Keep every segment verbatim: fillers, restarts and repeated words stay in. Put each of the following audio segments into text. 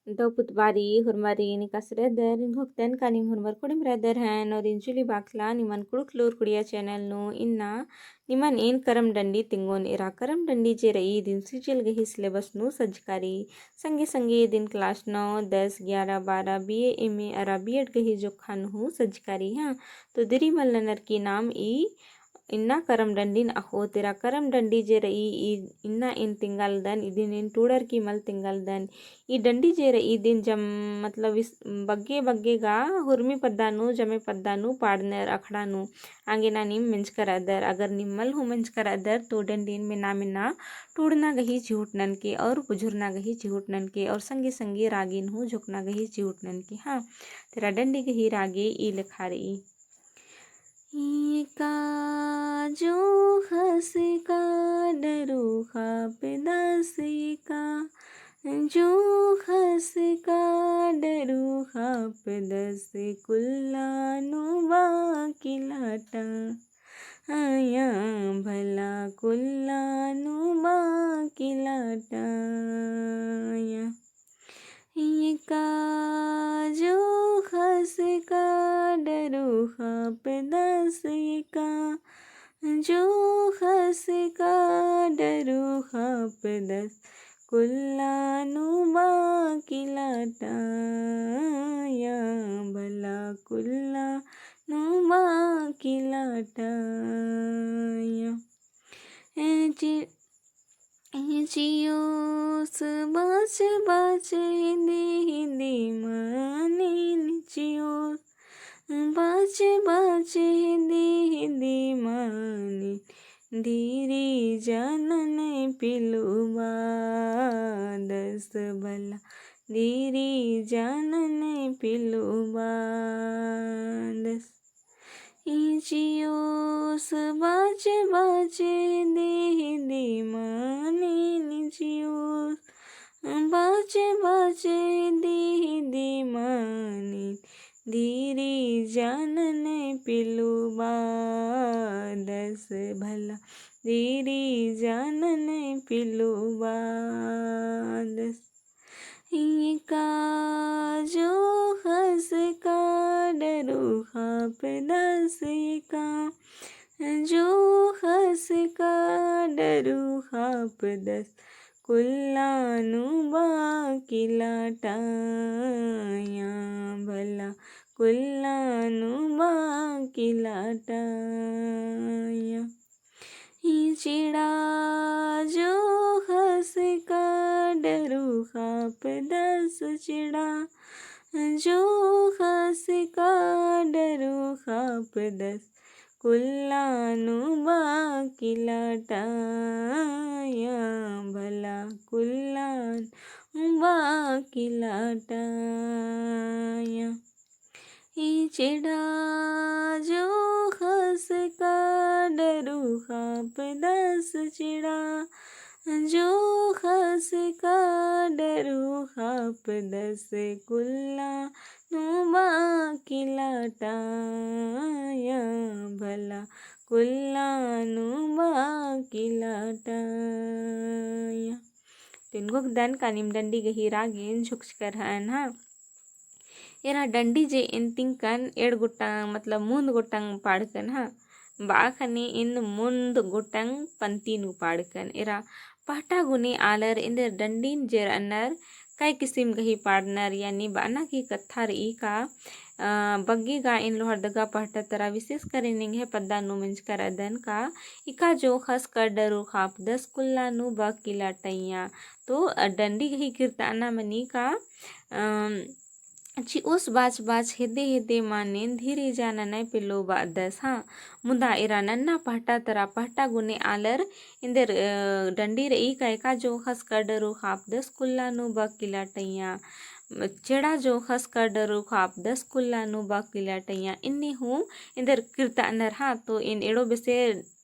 दव पुतबारी होरमारिन एकासे रअदर, एन घोखदन का नीम होरमर कोड़ेम रअदर हन, और इंजुली बाखला निमन कुँड़ुख़ लूर कुड़िया channel नू इन्ना निमन एन करम डंडी तिंगोन। एरा करम डंडी जे रई इदिन CGL गही syllabus नू सज्जका रई। संगे संगे इदिन class नौ, दस, ग्यारह, बारह, BA, MA अरा B.Ed गही जोक्खा नू हूँ सज्जका रई। हाँ, तो दिरी मल ननर की नाम ई इन्ना करम डंडिन अख़ोत। एरा करम डंडी जे रई, ई इन्ना एन तिंगालदन, इदिन एन टूड़र की मल तिंगालदन। ई डंडी जे रई, इदिन जम, मतलब, इस बग्गे बग्गे गा हुरमी पद्दा नू, जमे पद्दा नू पाड़नर अखड़ा नू। आंगे ना नीम मेंजका रअदर, अगर नीम मल हूँ मेंजका रअदर, तो डंडिन मेना मेना टूड़ना गही चिहुटनन के और पुझुरना गही चिहुटनन के और संगे संगे रागिन हूँ झोंकना गही चिहुटनन के। हाँ, तेरा डंडी गही रागे ई लेखा रई। एका जोंख़स का डरू ख़ापदस, एका जोंख़स का डरू ख़ापदस, कुल्ला नू बाकी लाटा आया, भला कुल्ला नू बाकी लाटा आया। एका जोंख़स का डरू ख़ापदस, एका जोंख़स का डरू ख़ापदस, कुल्ला नू बाकी लाटा आया, भला कुल्ला नू बाकी लाटा आया। ए चि-, ए चिओस बाच बाच हिन्दी हिन्दी मानिन चिओस। बाच बाच हिन्दी हिन्दी मानिन। धीरी जानन पिलुबादस भला। धीरी जानन पिलुबादस। ई चिओस बाच बाच हिन्दी हिन्दी मानिन चिओस। बाच बाच हिन्दी हिन्दी मानिन। धीरी जानन पिलुबादस भला। धीरी जानन पिलुबादस। एका जोंख़स का डरू ख़ापदस, एका जोंख़स का डरू ख़ापदस, कुल्ला नू बाकी लाटा आया, भला कुल्ला नू बाकी लाटा आया। ई चिड़ा जोंख़स का डरू ख़ापदस, चिड़ा जोंख़स का डरू ख़ापदस, कुल्ला नू बाकी लाटा आया, भला कुल्ला नू बाकी लाटा आया। ई चिड़ा जोंख़स का डरू ख़ापदस, चिड़ा जोंख़स का डरू ख़ापदस, कुल्ला नू बाकी लाटा आया, भला कुल्ला नू बाकी लाटा आया। तो एन घोखदन का नीम डंडी गही रागेन झोंकचकर हन, हाँ। एरा डंडी जे एन तिंकन एंड़ गोटंग, मतलब मुन्द गोटंग पाड़कन, हाँ। बआ ख़ने एन मुन्द गोटंग पंती नू पाड़कन। एरा पहटा गुने आलर एन्देर डंडीन जे रअनर कई किसिम गही पाड़नर, यानी बअना की कत्था रई का, अ, बग्गे गा एन लोहरदगा पहटा तरा विशेष करे निंग्है पद्दा नू मेंजका रअदन का, एका जोंख़स का डरू ख़ापदस, कुल्ला नू बाकी लाटा आया। तो, अ, डंडी गही किर्ताना मनी का, अम, चिओस बाच बाच हेद्दे हेद्दे मानिन, धीरी जानन पिलुबादस, हाँ। मुदा एरा नन्ना पहटा तरा पहटा गुने आलर एन्देर, अ, डंडी रई का एका जोंख़स का डरू ख़ापदस, कुल्ला नू बाकी लाटा आया। चिड़ा जोंख़स का डरू ख़ापदस, कुल्ला नू बाकी लाटा आया। इन्ने हूँ एन्देर किर्तानर, हाँ। तो एन एंड़ो बेसे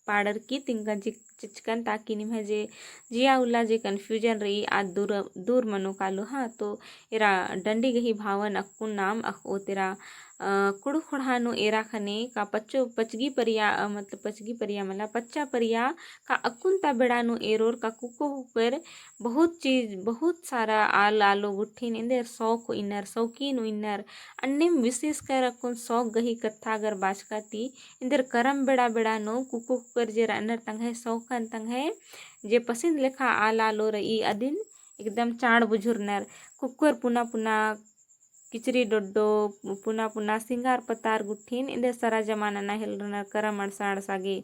पाड़र की तिंकन चिक-, चिचकन, ताकि निम्है जे जिया उल्ला जे confusion रई, आद दूर, दूर मनो कालो, हाँ। तो एरा डंडी गही भावन अक्कुन नाम अख़ओत। एरा, अ, कुँड़ुख़ ख़ोंड़हा नू एरा ख़ने का पच्चो, पचगी परिया, अ, मतलब पचगी परिया मला, पच्चा परिया का अक्कुन ता बेड़ा नू एरोर का कुक्को कुकोयर बहुत चीज, बहुत सारा आल आलो गुट्ठिन एन्देर सौक इन्नर, सौकीन इन्नर। अन्नेम विशेषकर अक्कुन सौक गही कत्था अगर बाचका ती, एन्देर करम बेड़ा बेड़ा नू कुक्को कुकोयर जे रअनर तंग्है सौकन तंग्है जे पसंद लेखा आल आलो रई अदिन एकदम चाड़ बुझुरनर। कुकोयर पुना पुना किचरी डोड्डो, पुना पुना सिंगार पतार गुट्ठिन एन्देर सरा जमा नना हेलरनर करम अंड़सा अंड़सा गे।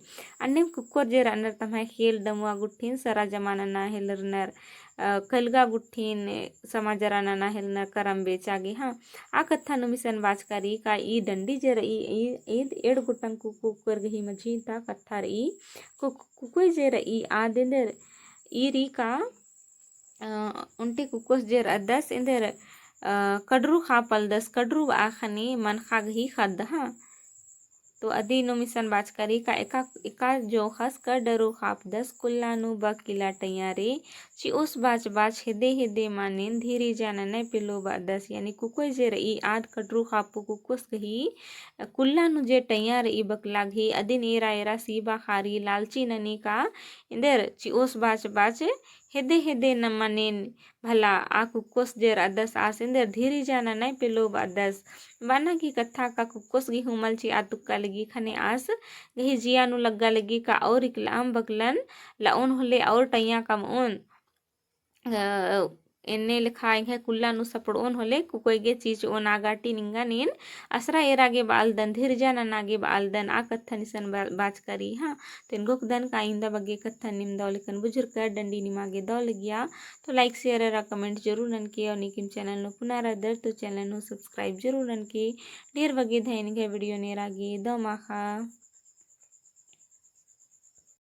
अन्नेम कुकोयर जे रअनर तम्है खेल डमुआ गुट्ठिन सरा जमा नना हेलरनर। अ, कलगा गुट्ठिन समा जरा नना हेलरनर करम बेचा गे। हाँ, आ कत्था नू मिसन बाचका रई का ई डंडी जे रई, ई, ईद एंड़ गोटंग कुक्को कुकोयर गही मझी ता कत्था रई। कुक-, कुकोय जे रई आद एन्देर ई रई का अ, ओन्टे कुकोस जे रअदस एन्देर, अ, कड़रू ख़ापलदस, कड़रू बआ ख़ने मनख़ा गही ख़द्द, हाँ। तो अदी नू मिसन बाचका रई का एका, एका जोख़स कड़रू ख़ापदस कुल्ला नू बक इला टैया रे, चिओस बाच बाच हेद्दे हेद्दे मानेन धीरिजा ननय पेलो बअदस। यानी कुकोय जे रई आद कड़रू ख़ापो कुकोस गही, अ, कुल्ला नू जे टैया रई बकला गही, अदिन एरा एरा सीबा ख़ारी लालची ननी का एन्देर चिओस बाच बाच हेद्दे हेद्दे न मनेन भला आ कुक्कोस जे रअदस आस एन्देर धीरिजा ननय पेलो बअदस। बअना की कत्था का कुक्कोस गही हूँ मल चिआ तुक्का लगी ख़ने आस गही जिया नू लग्गा लगी का और इकलाम बकलन लओन होले और टैया कमओन। अ, एन्ने लेखा एंग्है कुल्ला नू सपड़ओन होले कुकोय गे चिचओन आ गही निंगा नीन असरा एरा गे बआलदन, धीरजा नना गे बआलदन, आ कत्थन इसन बा-, बाचका रई, हाँ। तो एन गोकदन का इन्दा बग्गे कत्थन नीम दव लेकन बुझुरकर डंडी निमा गे दव लगिया, तो like, share अरा comment जरूर ननके, और नीकिम channel नू पुना रअदर तो channel नू subscribe जरूर ननके। ढेर बग्गे धैन एंग्है video नेरा गे दव माख़ा।